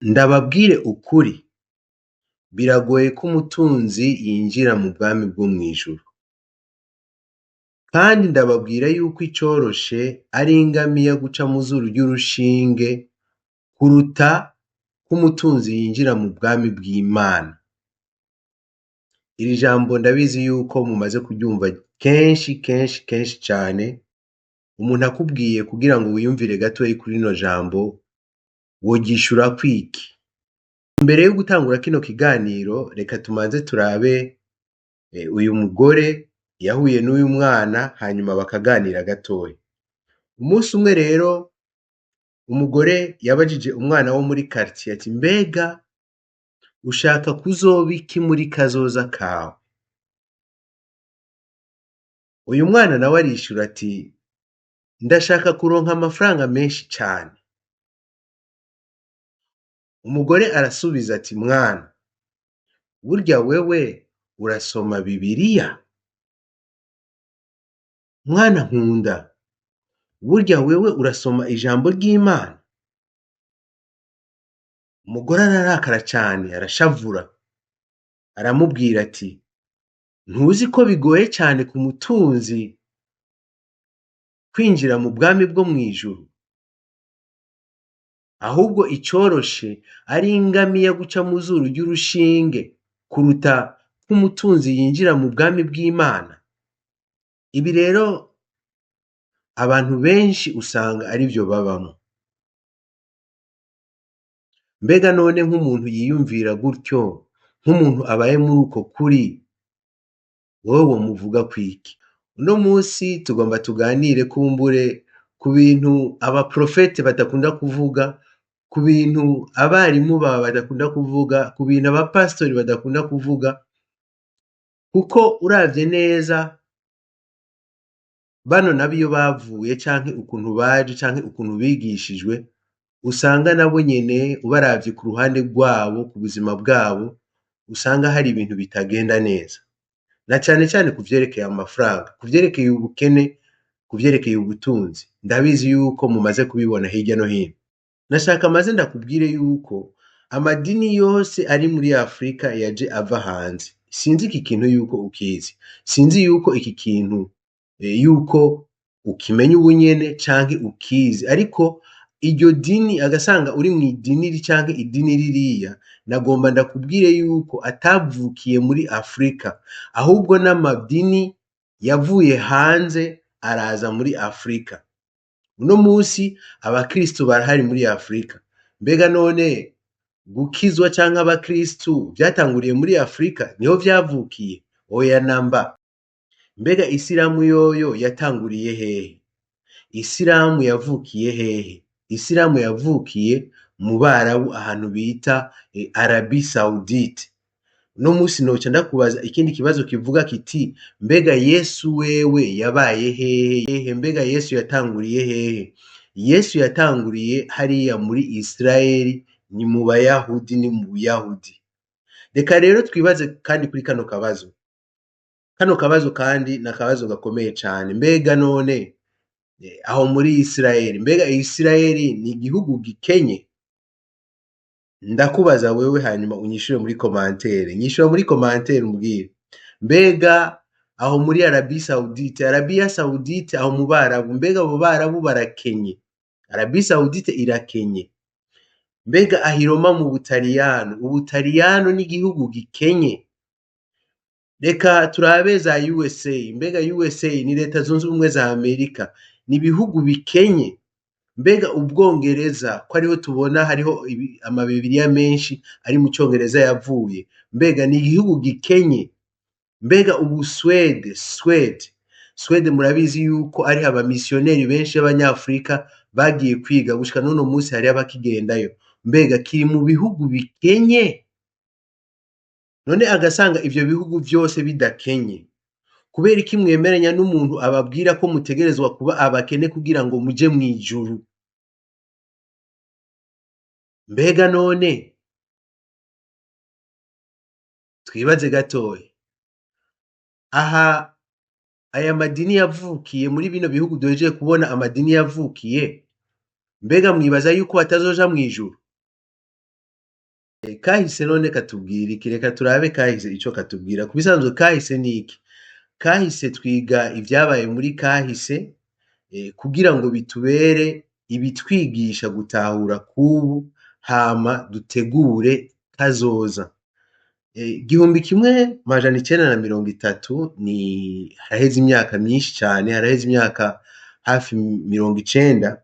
Ndababwire ukuri, biragoye ko umutunzi yinjira mu bwami bwo mw'ijuru. Kandi ndababwira yuko icoroshe ari ingamiya guca mu zuru ry'urushinge kuruta ko umutunzi yinjira mu bwami bw'Imana. Iri jambo ndabizi yuko mumaze kuryumva kenshi kenshi kenshi cane, umuntu akubwiye kugira ngo wiyumvire gatoyi kuri rino jambo, woryishura kwiki? Imbere yo gutangura kino kiganiro, reka tumanze turabe uyu mugore yahuye n'uyu mwana hanyuma bakaganira gatoya. Umunsi umwe rero umugore yabajije umwana wo muri quartier ati mbega ushaka kuzoba iki muri kazoza kawe? Uyu mwana nawe arishura ati ndashaka kuronka amafaranga menshi cane. Umugore arasubiza ati mwana, burya wewe urasoma Bibiliya? Mwana nkunda, burya wewe urasoma ijambo ry'Imana? Umugore ararakara cane, arashavura, aramubwira ati ntuzi ko bigoye cane ku mutunzi kwinjira mu bwami bwo mw'ijuru? Ahubwo icoroshe ari ingamiya guca mu zuru ry'urushinge kuruta ko umutunzi yinjira mu bwami bw'Imana. Ibi rero abantu benshi usanga arivyo babamwo. Mbega none nk'umuntu yiyumvira gutyo, nk'umuntu abaye muri uko kuri, wowe womuvuga kwiki? Uno musi tugomba tuganire kumbure ku bintu abaprofete badakunda kuvuga, ku bintu abarimu bawe badakunda kuvuga, ku bintu abapasitori badakunda kuvuga, kuko uravye neza bano nabo iyo bavuye canke ukuntu baje canke ukuntu bigishijwe, usanga nabo nyene ubaravye ku ruhande rwabo, ku buzima bwabo, usanga hari ibintu bitagenda neza. Na cane cane ku vyerekeye amafaranga, ku vyerekeye ubukene, ku vyerekeye ubutunzi. Ndabizi yuko mumaze kubibona hirya no hino. Nashaka maze ndakubwire yuko amadini yose ari muri Afrika yaje ava hanze. Sinzi iki kintu yuko ukizi. Sinzi yuko iki kintu yuko ukimenya ubu nyene canke ukizi, ariko iryo dini agasanga uri mw'idini iri canke idini ririya, nagomba ndakubwire yuko atavukiye muri Afrika, ahubwo n'amadini yavuye hanze araza muri Afrika. Uno musi abakristu barahari muri Afrika. Mbega none gukizwa canke abakristu vyatanguriye muri Afrika? Niho vyavukiye? Oya namba. Mbega isilamu yoyo yatanguriye hehe? Isilamu yavukiye hehe? Isilamu yavukiye mu Barabu ahantu bita Arabie Saoudite. Uno musi noca ndakubaza ikindi kibazo kivuga kiti mbega Yesu wewe yabaye hehe? Mbega Yesu yatanguriye hehe? Yesu yatanguriye hariya muri Israeli, ni mu Bayahudi, ni mu Buyahudi. Reka rero twibaze kandi kuri kano kabazo. Kano kabazo kandi ni akabazo gakomeye cane. Mbega none aho muri Israeli, mbega Israeli ni igihugu gikenye? Ndakubaza wewe hanyuma unyishure muri commentaire. Nyishura muri commentaire umbwire. Mbega aho muri Arabie Saoudite, Arabia Saoudite aho mu Barabu, mbega abo Barabu barakenye? Arabie Saoudite irakenye. Mbega aho i Roma mu Butaliyano, Ubutaliyano ni igihugu gikenye? Reka turabe za USA, mbega USA ni Leta Zunze Ubumwe za Amerika, ni ibihugu bikenye? Mbega Ubwongereza ko ariho tubona hariho amabibiriya menshi ari mu Congereza yavuye, mbega ni igihugu gikenye? Mbega Ubuswede, Swede, Swede murabizi yuko ariho abamisiyoneri benshi b'Abanyafurika bagiye kwiga, gushika n'uno musi hariho abakigendayo. Mbega kiri mu bihugu bikenye? None agasanga ivyo bihugu vyose bidakenye, kubera iki mwemeranya n'umuntu ababwira ko mutegerezwa kuba abakene kugira ngo muje mw'ijuru? Mbega none twibaze gatoya, aha aya madini yavukiye muri bino bihugu duhejeje kubona amadini yavukiye, mbega mwibaza yuko batazoja mw'ijuru? Kahise none katubwira iki? Reka turabe kahise ico katubwira. Ku bisanzwe kahise ni iki? Kahise twiga ivyabaye muri kahise kugira ngo bitubere ibitwigisha gutahura kubu, hama dutegure kazoza. 1930 ni haraheze imyaka myinshi cane, haraheze imyaka hafi 90.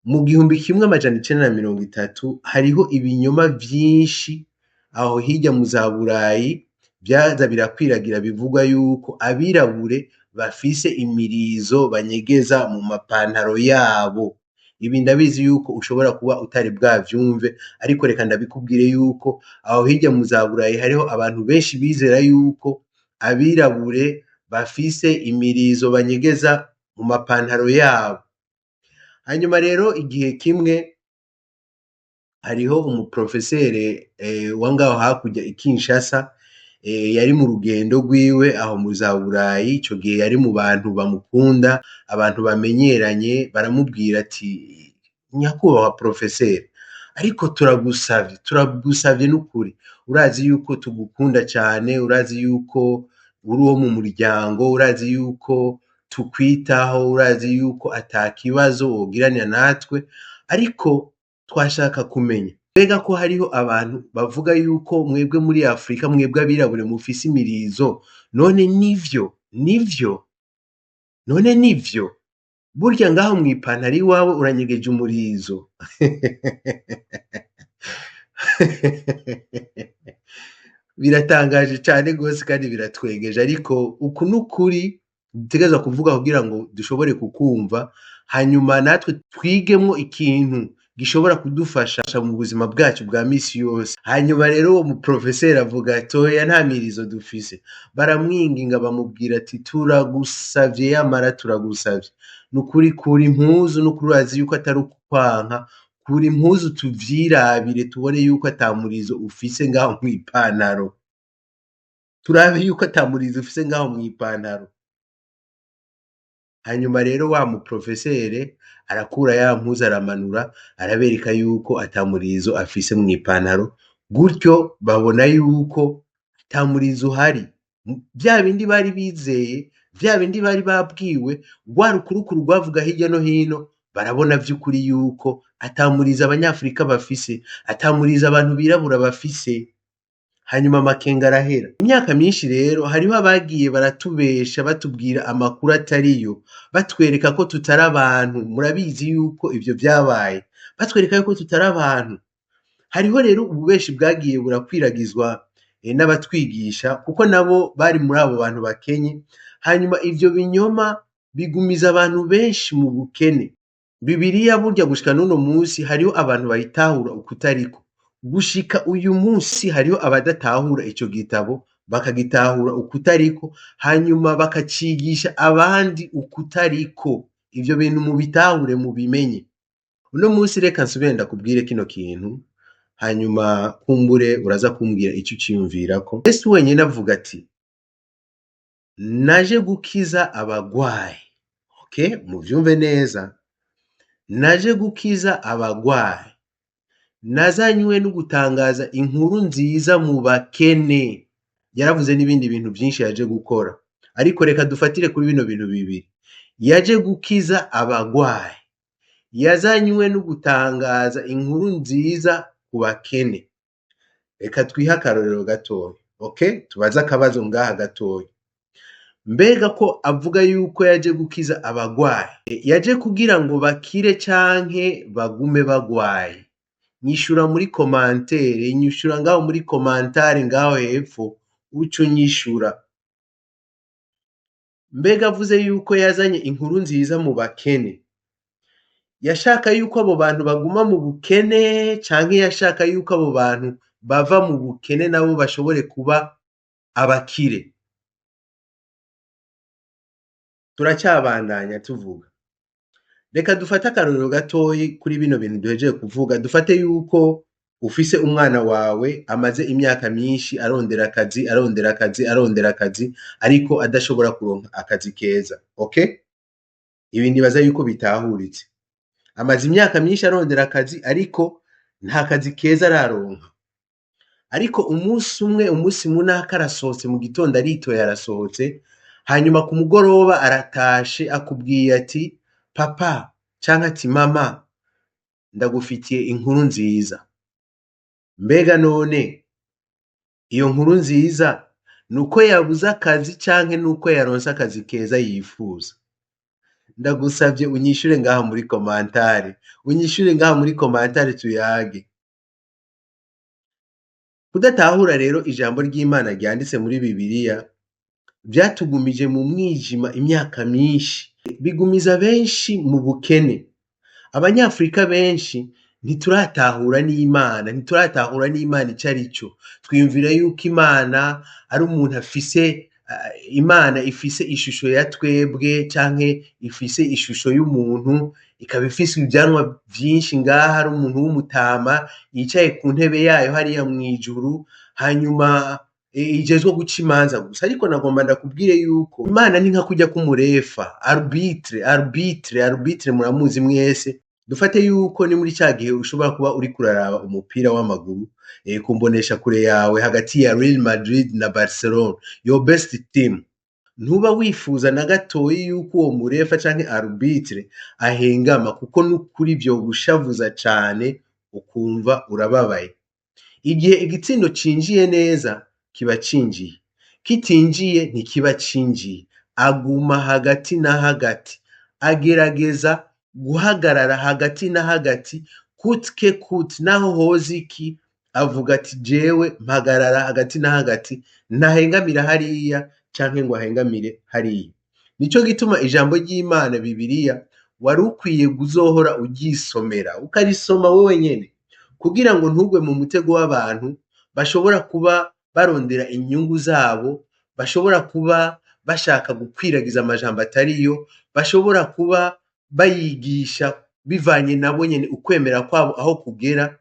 Mu 1930 hariho ibinyoma vyinshi aho hirya mu za Burayi vyaza birakwiragira bivugwa yuko abirabure bafise imirizo banyegeza mu mapantaro yabo. Ibi ndabizi yuko ushobora kuba utari bwavyumve, ariko reka ndabikubwire yuko aho hirya mu za Burayi hariho abantu benshi bizera yuko abirabure bafise imirizo banyegeza mu mapantaro yabo. Hanyuma rero igihe kimwe hariho umuprofesere wa ngaho hakurya i Kinshasa, yari mu rugendo rwiwe aho mu za Burayi, ico gihe yari mu bantu bamukunda, abantu bamenyeranye, baramubwira ati: "Nyakubahwa porofeseri, ariko turagusavye, turagusavye n'ukuri, urazi yuko tugukunda cane, urazi yuko uri uwo mu muryango, urazi yuko tukwitaho, urazi yuko ata kibazo wogiranira natwe, ariko twashaka kumenya mbega ko hariho abantu bavuga yuko mwebwe muri Afrika, mwebwe abirabure mufise imirizo, none nivyo? Nivyo? None nivyo? Burya ngaho mw'ipantaro iwawe uranyegeje umurizo?" Biratangaje cane gose kandi biratwengeje, ariko uku n'ukuri dutegerezwa kuvuga kugira ngo dushobore kukumva, hanyuma natwe twigemwo ikintu gishobora kudufasha mu buzima bwacu bwa misi yose. Hanyuma rero uwo muprofeseri avuga ati: "Oya, nta mirizo dufise." Baramwinginga bamubwira ati: "Turagusavye, yamara turagusavye, nukuri kura impuzu, nukuri urazi yuko atari ukukwanka, kura impuzu tuvyirabire tubone yuko ata murizo ufise ngaho mw'ipantaro, turabe yuko ata murizo ufise ngaho mw'ipantaro." Hanyuma rero wa muprofesere arakura ya mpuzu aramanura, arabereka yuko ata murizo afise mw'ipantaro, gutyo babona yuko ata murizo uhari. Vya bindi bari bizeye, vya bindi bari babwiwe, rwa rukurukuru rwavuga hirya no hino, barabona vy'ukuri yuko ata murizo abanyafrika bafise, ata murizo abantu birabura bafise. Hanyuma amakenga arahera. Imyaka myinshi rero hariho abagiye baratubesha, batubwira amakuru atariyo, batwereka ko tutari abantu. Murabizi yuko ivyo vyabaye, batwereka yuko tutari abantu. Hariho rero ububeshi bwagiye burakwiragizwa n'abatwigisha, kuko nabo bari muri abo bantu bakenye. Hanyuma ivyo binyoma bigumiza abantu benshi mu bukene. Bibiliya burya gushika n'uno munsi hariho abantu bayitahura ukutariko. Gushika uyu munsi hariho abadatahura ico gitabo, bakagitahura ukutariko, hanyuma bakacigisha abandi ukutariko. Ivyo bintu mubitahure, mubimenye. Uno munsi reka nsubire ndakubwire kino kintu, hanyuma kumbure uraza kumbwira ico uciyumvirako. Yesu wenyene avuga ati: "Naje gukiza abagwayi." Okay, muvyumve neza. Naje gukiza abagwayi. Nazanywe no gutangaza inkuru nziza mu bakene. Yaravuze n'ibindi bintu vyinshi yaje gukora, ariko reka dufatire kuri bino bintu bibiri. Yaje gukiza abagwayi. Yazanywe no gutangaza inkuru nziza ku bakene. Reka twihe akarorero gatoya. Okay? Tubaze akabazo ngaha gatoya. Mbega ko avuga yuko yaje gukiza abagwayi, yaje kugira ngo bakire canke bagume bagwaye? Nyishura muri commentaire, nyishura ngaho muri commentaire ngaho hepfo, uce unyishura. Mbega avuze yuko yazanye inkuru nziza mu bakene, yashaka yuko abo bantu baguma mu bukene canke yashaka yuko abo bantu bava mu bukene nabo bashobore kuba abakire? Turacyabandanya tuvuga. Reka dufate akarorero gatoyi kuri bino bintu duhejeje kuvuga. Dufate yuko ufise umwana wawe amaze imyaka myinshi arondera akazi, arondera akazi, arondera akazi, ariko adashobora kuronka akazi keza. Okay? Ibi nibaza yuko bitahuritse. Amaze imyaka myinshi arondera akazi, ariko nta kazi keza araronka. Ariko umunsi umwe, umunsi munaka arasohotse mu gitondo aritoye arasohotse, hanyuma ku mugoroba aratashe akubwiye ati papa canke ati mama ndagufitiye inkuru nziza. Mbega none iyo nkuru nziza nuko yabuze akazi canke nuko yaronse akazi keza yifuza? Ndagusavye unyishure ngaha muri komantare, unyishure ngaha muri komantare tuyage. Kudatahura rero ijambo ry'Imana ryanditse muri Bibiliya vyatugumije mu mwijima imyaka myinshi, bigumiza benshi mu bukene. Abanyafurika benshi ntituratahura n'Imana, ntituratahura n'Imana ico ari cyo. Twiyumvira yuko Imana ari umuntu afise Imana ifise ishusho ya twebwe canke ifise ishusho y'umuntu, ikaba ifise ivyanwa vyinshi ngaha, ari umuntu w'umutama yicaye ku ntebe yayo hariya mw'ijuru, hanyuma ijejwe guca imanza gusa. Ariko nagomba ndakubwire yuko Imana ni nka kurya k'umurefa, arbitre, arbitre, arbitre muramuzi mwese. Dufate yuko ni muri ca gihe ushobora kuba uriko uraraba umupira w'amaguru ku mboneshakure yawe hagati ya Real Madrid na Barcelona, your best team. Ntuba wifuza na gatoyi yuko uwo murefa canke arbitre ahengama, kuko n'ukuri vyogushavuza cane ukumva urababaye. Igihe igitsindo cinjiye neza kiba cinjiye, kitinjiye ntikiba cinjiye. Aguma hagati na hagati, agerageza guhagarara hagati na hagati coûte que coûte, naho hoza iki avuga ati jewe mpagarara hagati na hagati, ntahengamira hariya canke ngo ahengamire hariya. Nico gituma ijambo ry'Imana Bibiliya wari ukwiye kuzohora uryisomera, ukarisoma wewe nyene, kugira ngo ntugwe mu mutego w'abantu bashobora kuba barondera inyungu zabo, bashobora kuba bashaka gukwiragiza amajambo atariyo, bashobora kuba bayigisha bivanye nabo nyene ukwemera kwabo aho kugera.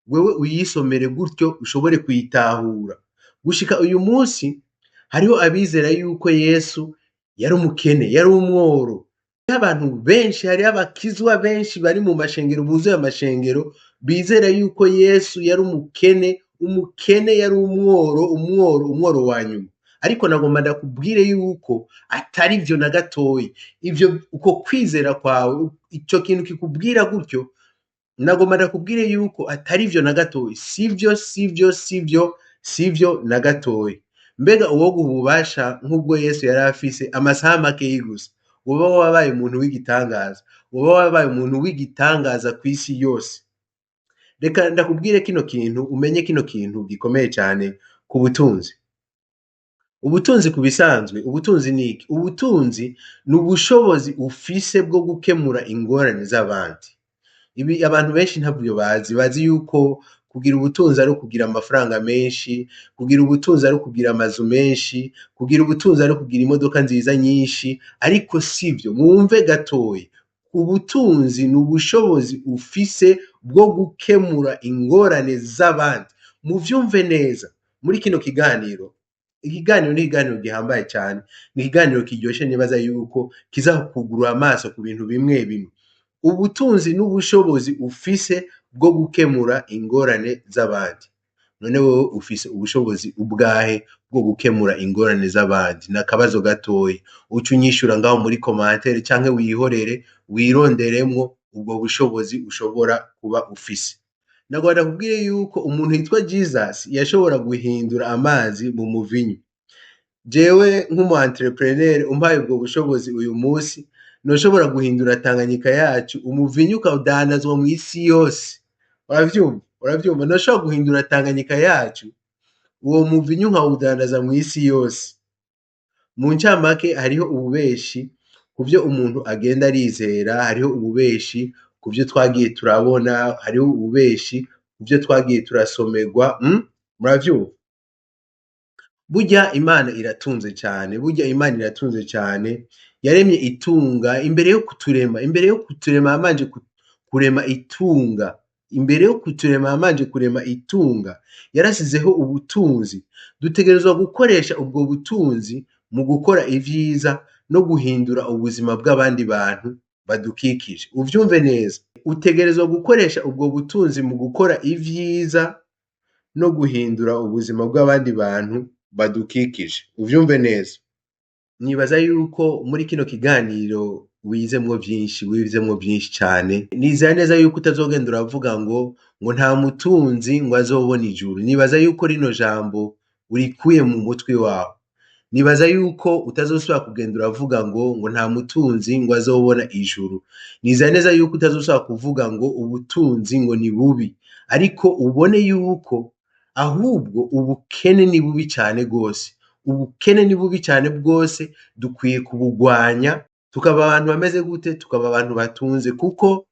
Wewe uyisomere gutyo ushobore kuyitahura. Gushika uyu munsi hariho abizera yuko Yesu yari umukene, yari umworo. Hariho abantu benshi, hariho abakizwa benshi bari mu mashengero, buzuye amashengero, bizera yuko Yesu yari umukene, umukene yari umworo, umworo, umworo wa nyuma. Ariko nagomba ndakubwire yuko atari vyo na gatoyi. Ivyo uko kwizera kwawe, ico kintu kikubwira gutyo, nagomba ndakubwire yuko atari vyo na gatoyi. Sivyo, sivyo, sivyo, sivyo na gatoyi. Mbega uwoguha ububasha nk'ubwo Yesu yari afise amasaha makeyi gusa, woba wabaye umuntu w'igitangaza, woba wabaye umuntu w'igitangaza kw'isi yose. Reka ndakubwire kino kintu, umenye kino kintu gikomeye cane ku butunzi. Ubutunzi ku bisanzwe, ubutunzi ni iki? Ubutunzi ni ubushobozi ufise bwo gukemura ingorane z'abandi. Ibi abantu benshi ntabyo bazi, bazi yuko kugira ubutunzi ari ukugira amafaranga menshi, kugira ubutunzi ari ukugira amazu menshi, kugira ubutunzi ari ukugira imodoka nziza nyinshi, ariko sivyo. Mwumve gatoyi, ubutunzi ni ubushobozi ufise bwo gukemura ingorane z'abandi. Muvyumve neza muri kino kiganiro. Ikiganiro ni ikiganiro gihambaye cane, ni ikiganiro kiryoshe, nibaza yuko kizakugurura amaso ku bintu bimwe bimwe. Ubutunzi n'ubushobozi ufise bwo gukemura ingorane z'abandi. None wewe ufise ubushobozi ubwahe bwo gukemura ingorane z'abandi? Ni akabazo gatoyi. Uce unyishura ngaho muri commentaire canke wihorere wironderemwo ubwo bushobozi ushobora kuba ufise. Nagomba ndakubwire yuko umuntu yitwa Jesus yashobora guhindura amazi mu muvinyu. Jewe nk'umu entrepreneur umpaye ubwo bushobozi uyu munsi, noshobora guhindura Tanganyika yacu umuvinyu ukawudandazwa mw'isi yose. Uravyumva? Uravyumva? Noshobora guhindura Tanganyika yacu uwo muvinyu nkawudandaza mw'isi yose. Mu ncamake, hariho ububeshi ku vyo umuntu agenda arizera, hariho ububeshi ku vyo twagiye turabona, hariho ububeshi ku vyo twagiye turasomerwa. Muravyumva? Burya Imana iratunze cane, burya Imana iratunze cane, yaremye itunga imbere yo kuturema, imbere yo kuturema yabanje kurema itunga, imbere yo kuturema yabanje kurema itunga, yarasizeho ubutunzi. Dutegerezwa gukoresha ubwo butunzi mu gukora ivyiza no guhindura ubuzima bw'abandi bantu badukikije. Uvyumve neza, utegerezwa gukoresha ubwo butunzi mu gukora ivyiza no guhindura ubuzima bw'abandi bantu badukikije. Uvyumve neza. Nibaza yuko muri kino kiganiro wizemwo vyinshi, wizemwo vyinshi cane. Nizera neza yuko utazogenda uravuga ngo nta mutunzi ngo azobona ijuru. Nibaza yuko rino jambo urikuye mu mutwe wawe. Nibaza yuko utazosubira kugenda uravuga ngo nta mutunzi ngo azobona ijuru. Nizera neza yuko utazosubira kuvuga ngo ubutunzi ngo ni bubi, ariko ubone yuko ahubwo ubukene ni bubi cane gose. Ubukene ni bubi cane bwose, dukwiye kubugwanya, tukaba abantu bameze gute? Tukaba abantu batunze, kuko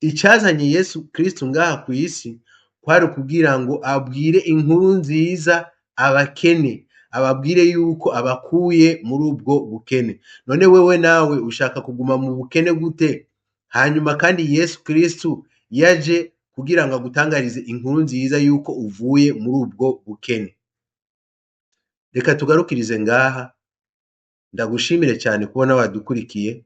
icazanye Yesu Kristo ngaha kw'isi kwari ukugira ngo abwire inkuru nziza abakene, ababwire yuko abakuye muri ubwo bukene. None wewe nawe ushaka kuguma mu bukene gute? Hanyuma kandi Yesu Kristo yaje kugira ngo agutangarize inkuru nziza yuko uvuye muri ubwo bukene. Reka tugarukirize ngaha. Ndagushimire cyane kubona wadukurikiye,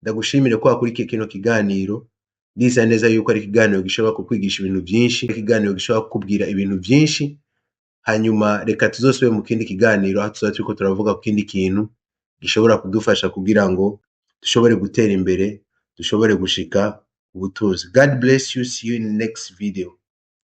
ndagushimire ko wakurikiye kino kiganiro. Ndizera neza yuko ari ikiganiro gishobora kukwigisha ibintu byinshi, ikiganiro gishobora kukubwira ibintu byinshi. Hanyuma reka tuzosubire mu kindi kiganiro, aho tuzaba turiko turavuga ku kindi kintu gishobora kudufasha kugira ngo dushobore gutera imbere, dushobore gushika ubutunzi. God bless you, see you in the next video.